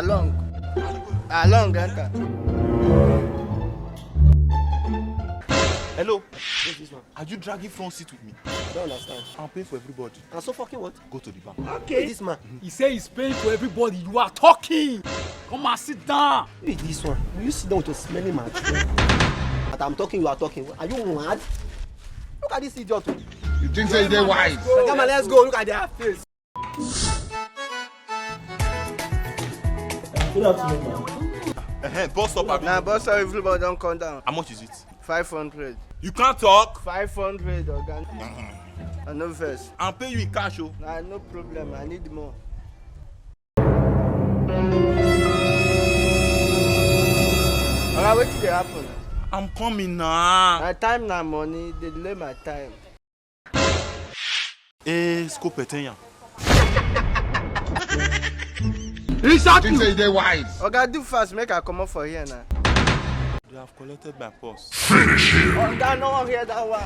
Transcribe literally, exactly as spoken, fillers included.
Along. Along, enter. Hello. Are you dragging front seat with me? I don't understand. I'm paying for everybody. And so fucking what? Go to the bank. Okay. This man. He say he's paying for everybody. You are talking. Come and sit down. Who is this one? Will you sit down with your smelling mouth? But I'm talking, you are talking. Are you mad? Look at this idiot. You think say they wise? Come on, let's go. Look at their face. Good afternoon, man. Uh-huh. Boss up, abi? Nah, boss up, everybody don't come down. How much is it? Five hundred. You can't talk. Five hundred, oga. I no vex. I'm paying you in cash, oh. Nah, no problem. I need more. Oga, wetin dey happen? I'm coming now. My time na money, dey delay my time. Eh, scope ten ya. Exactly. Think say they wise. Oga, do fast, make I comot for here now. They have collected my purse. Oga, no wan hear that one.